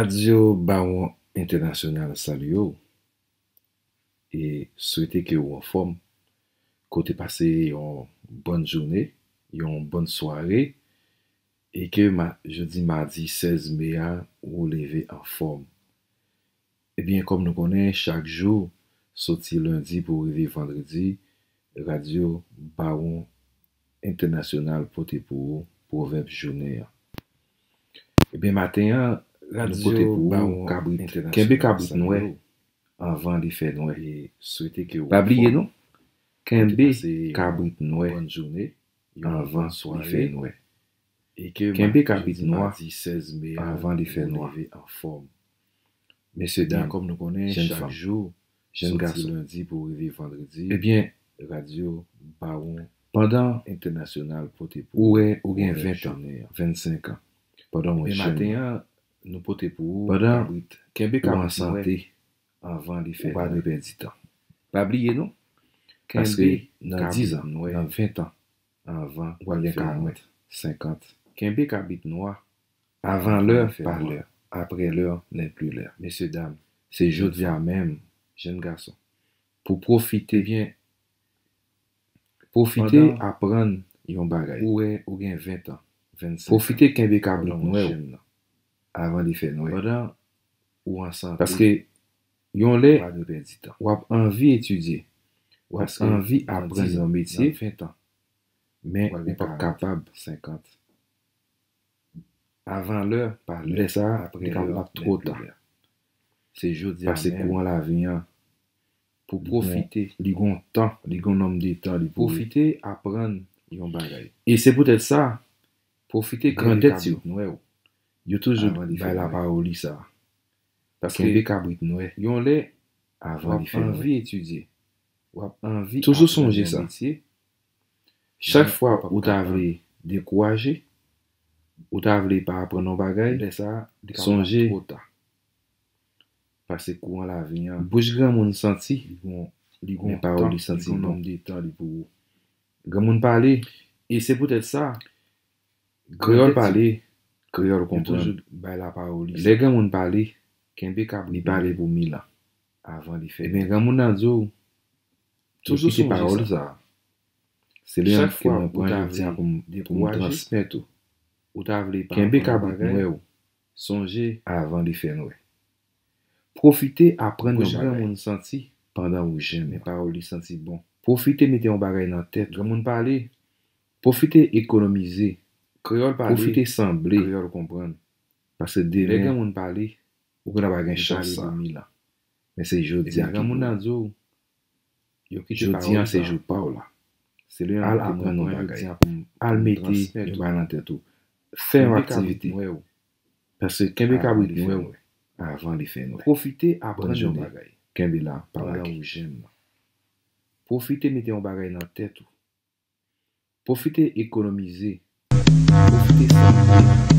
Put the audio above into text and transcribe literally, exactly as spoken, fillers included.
Radyo Bawon Entènasyonal salye w e swete ke w anfòm, ke w te pase yon bòn jounen, yon bòn sware, e ke ma-, jodi madi sèz me a, ou leve anfòm. Ebyen, kòm nou konnen, chak jou, soti lendi pou rive vandredi, Radyo Bawon Entènasyonal pote pou ou pwovèb jounen an. Ebyen, maten an, nou pote pou ou kabrit. Kenbe kabrit nwè anvan li fè nwè. Pa bliye non, kenbe kabrit nwè anvan li fè nwè. Kenbe kabrit nwè anvan li fè nwè. Mesye dam, kòm nou konnen, jèn fanm, jèn gason, soti lendi pou rive vandredi, ebyen, Radyo Bawon pandan Entènasyonal pote pou ou wè ou gen ven tan, vennsenk an, pandan w jèn, maten an, nou pote pou ou pandan kabrit, kenbe ou an kabrit nwè sante, anvan li fè ou pa dwe pèdi tan. Pa bliye non, paske kenbe nan diz an, nan ven an, anvan w pral gen karant, senkant. Kenbe kabrit nwè. Avan lè, pa lè. Après l'heure n'est plus l'heure. Mesye dam, se jodi a menm, jèn gason, pou pwofite, ebyen, pwofite aprann yon bagay. Ou wè ou gen ven an, vennsenk an, pwofite kenbe kabrit nwè w avan li fè nwè. Pandan ou an sante, paske yon lè w ap anvi etidye, w ap anvi aprann yon metye, men ou p ap kapab. Avan lè, pa lè, lè sa a, li kapab ap twò ta. Se jodi a menm. Pase kouran lavi an pou pwofite. Li gon tan, li gon nonb de tan li pou pwofite aprann yon bagay. E se poutèt sa, pwofite kenbe kabrit nwè w. Yo toujou bay lapawòl li sa. Paske kenbe kabrit nwè yon lè avan li fè nwè. W ap anvi etidye. W ap anvi aprann yon metye. Toujou sonje sa. Chak fwa ou ta vle dekouraje, ou ta vle pa aprann yon bagay, lè sa a, li kapab twò ta. Pase kouran lavi an. Bouch granmoun santi, men pawòl li santi bon. Granmoun pale, e se poutèt sa, kreyòl pale, kreyòl konprann. Lè granmoun pale, li pale pou mil an. Ebyen, granmoun nan di w, yo kite pawòl sa a. Se li menm ke mwen pran jodi a pou m, pou m transmèt ou. Kenbe kabrit nwè w avan li fè nwè. Pwofite aprann yon bagay pandan ou jèn. Pwofite mete yon bagay nan tèt ou. Pwofite ekonomize. Pwofite sanble. Paske demen, ou konn ap gen chans sa. Men se jodi a ki pou ou. Jodi a se jou pa w la. Al aprann yon bagay. Al mete yon bagay nan tèt ou. Fè yon aktivite. Paske kenbe kabrit nwè w avan li fè nwè. Pwofite aprann yon bagay. Kenbe la, pa lage. Pwofite mete yon bagay nan tèt ou. Pwofite ekonomize. Pwofite sanble.